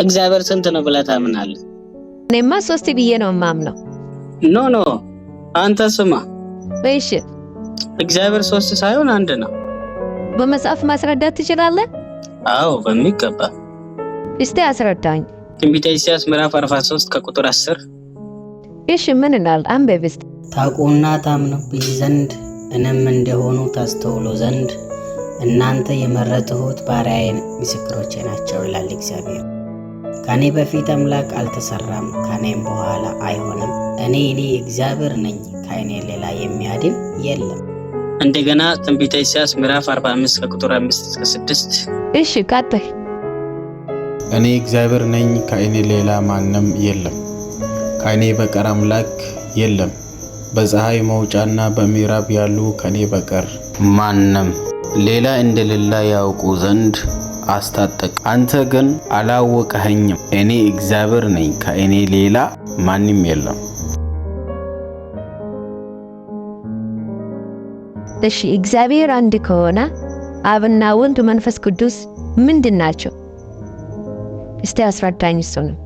እግዚአብሔር ስንት ነው ብለህ ታምናለህ? እኔማ ሶስት ብዬ ነው የማምነው። No, no፣ አንተ ስማ፣ እሺ። እግዚአብሔር ሶስት ሳይሆን አንድ ነው። በመጽሐፍ ማስረዳት ትችላለህ? አዎ፣ በሚገባ። እስቲ አስረዳኝ። ትንቢተ ኢሳይያስ ምዕራፍ 43 ከቁጥር 10። እሺ፣ ምን ይላል? አንብብ እስቲ። ታውቁና ታምኑብኝ ዘንድ፣ እኔም እንደሆኑ ታስተውሉ ዘንድ እናንተ የመረጥሁት ባሪያዬ ምስክሮቼ ናቸው ይላል እግዚአብሔር። ከእኔ በፊት አምላክ አልተሰራም፣ ከእኔም በኋላ አይሆንም። እኔ እግዚአብሔር ነኝ፣ ከእኔ ሌላ የሚያድን የለም። እንደገና ትንቢተ ኢሳይያስ ምዕራፍ 45 ከቁጥር 5 እስከ 6። እሺ፣ ቀጥል። እኔ እግዚአብሔር ነኝ፣ ከእኔ ሌላ ማንም የለም። ከእኔ በቀር አምላክ የለም። በፀሐይ መውጫና በምዕራብ ያሉ ከእኔ በቀር ማንም ሌላ እንደሌለ ያውቁ ዘንድ አስታጠቅ። አንተ ግን አላወቅኸኝም። እኔ እግዚአብሔር ነኝ፣ ከእኔ ሌላ ማንም የለም። እሺ፣ እግዚአብሔር አንድ ከሆነ አብና ወልድ መንፈስ ቅዱስ ምንድን ናቸው? እስቲ አስረዳኝ እሱንም።